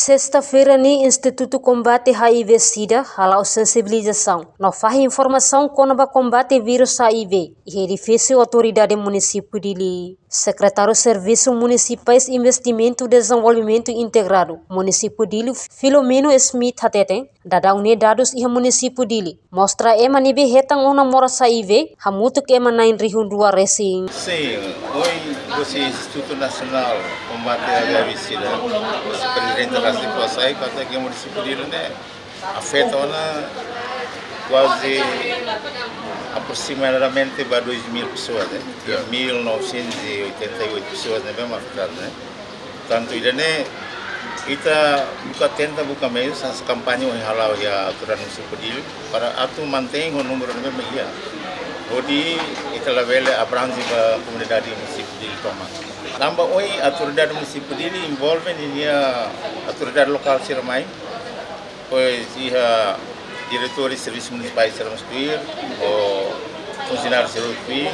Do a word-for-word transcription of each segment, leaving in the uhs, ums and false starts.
Sesta-feira ne'e Institutu Kombate H I V SIDA hala'o sensibilizasaun no fahe informasaun kona-ba kombate vírus H I V iha edifísiu Autoridade Munisípiu Dili. Sekretáriu Servisu Munisipais Investimentu Dezenvolvimentu Integradu Munisípiu Dili, Filomeno Smith hateten, daudaun ne'e dadus iha Munisípiu Dili mostra ema ne'ebé hetan ona moras H I V hamutuk ema na'in rihun rua resin. Sin, ohin husi Institutu Nasionál Kombate H I V SIDA, husi Prezidente rasik fó sai katak iha Munisípiu Dili ne'e afeta ona kuaze, aproximadamente ba dois mil pessoas, eh? Ya. Mil novecentos e oitenta e oito pessoas ne'ebé mak afetadu, né? Tantu ida-ne'e, ita buka, tenta buka meius, hanesan kampaña ohin hala'o iha Autoridade Munisípiu Dili, para atu mantein ho númeru ne'ebé mak iha. Hodi ita labele abranje ba komunidade Munisípiu Dili tomak. Tanba ohin Autoridade Munisípiu Dili envolve ninia autoridade lokál sira mai, depois iha diretores servisu munisipais sira mós tuir, ho funsionáriu sira tuir.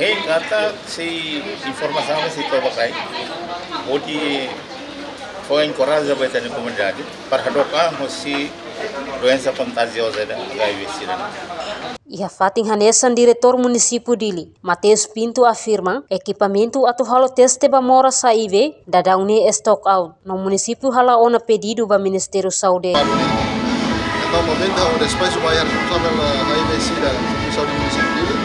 Hein katak sei informasaun sei to'o ba karik, hodi fó enkoraja ba ita-nia komunidade para hadook an husi doensa kontajioza ida H I V SIDA. Iha fatin hanesan, Diretór Munisípiu Dili, Mateus Pinto, afirma ekipamentu atu halo teste ba moras H I V daudaun ne'e stock out, no munisípiu hala'o ona pedidu ba Ministériu Saúde. Entaun, momentu, o despaixu ba iha responsavel, eh, H I V SIDA, Servisu Saúde Munisípiu Dili.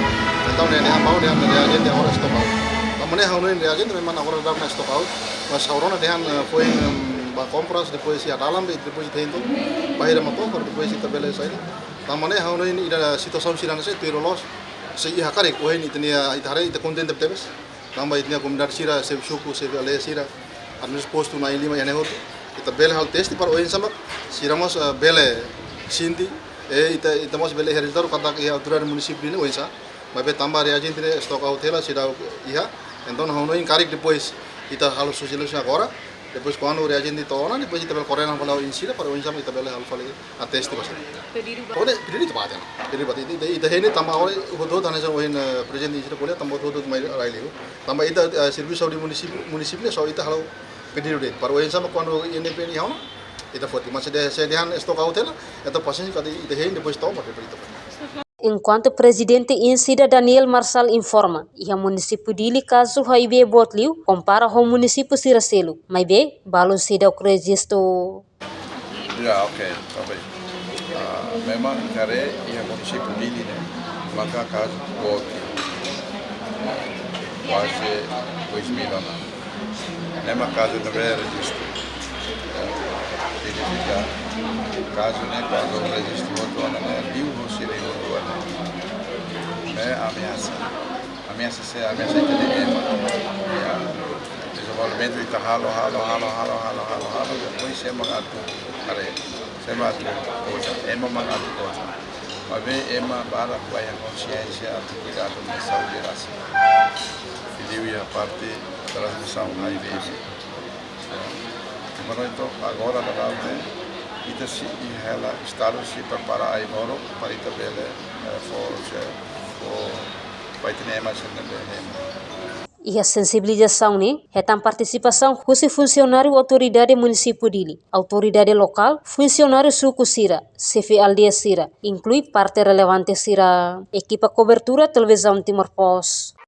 Entaun, ne'e, ne'e, ha'u, ne'e, ne'e, reajiente agora stock out. Tanba ne'e ha'u hanoin reajiente memang agora daudaun ne'e stock out. Mas ha'u rona dehan, eh, foin, em, ba kompras, depois iha dalan, depois ita hein took, bainhira mak to'o, depois ita bele sai. Tanba ne'e ha'u hanoin ida situasaun sira-ne'e sei tuir loloos. Sei iha karik, ohin ita-nia, ita haree, ita kontente tebes. Tanba ita-nia komunidade sira, xefe suku, xefe aldeia sira, administradór postu na'in lima iha ne'e hotu. Ita bele halo teste para oinsá mak sira mós, eh, bele sente, eh, ita, ita mós bele iha rezultadu katak iha autoridade munisípiu ne'e oinsá. Maibé tanba reajiente ne'e stock out hela, seidauk iha. Entaun, ha'u hanoin karik depois ita halo sosializasaun agora. Depois, kuandu reajiente to'o ona, depois ita bele koordena fali ho oin sira, para oinsá mak ita bele halo fali a teste ba sira. Pedidu ba- Ode, pedidu ita ba tiha ona. Pedidu ba tiha ona. Ita, ita, ita hein tanba ohin, hotu-hotu hanesan ohin, eh, prezidente sira ko'alia, tanba hotu-hotu mai rai liu. Tanba ita, eh, servisu saúde munisípiu, munisípiu ne'e só ita halo pedidu de'it. Para oinsá mak kuandu I N P iha ona, ita foti. Mas se de, se dehan stock out hela, entaun pasiénsia katak ita hein, depois to'o, mas depois ita foti. Enkuantu Prezidente INSIDA Daniel Marçal informa, iha munisípiu Dili kazu H I V boot liu, kompara ho munisípiu sira seluk, maibé balun seidauk rejistu. Ya, oke, oke. Ah, memang ita haree iha munisípiu Dili ne'e, maka kazu boot, kuaze dois mil ona. Ne'e mak kazu ne'ebé rejistu. Jadi, kazu ne'e kuandu rejistu hotu ona ne'e liu husi rihun rua ne'e. Ne'e ameasa. Ameasa sé, ameasa ita-nia ema. Ya. Dezenvolvimentu ita halo, halo, halo, depois sé mak atu haree, sé mak atu goza, ema mak atu goza. Maibé ema barak la iha konsiénsia atu kuidadu nia saúde rasik. Liuliu iha parte transmisaun H I V. Ema no ito agora daudaun ne'e, ita sei iha hela, Estadu sei prepara ai-moruk para ita bele, eh, fó, fó ba ita-nia ema sira ne'ebé hemu. Iha sensibilizasaun ne'e hetan partisipasaun husi funsionáriu Autoridade Munisípiu Dili, autoridade lokál, funsionáriu suku sira, xefe aldeia sira, inklui parte relevante sira. Ekipa kobertura Televizaun Timor Post,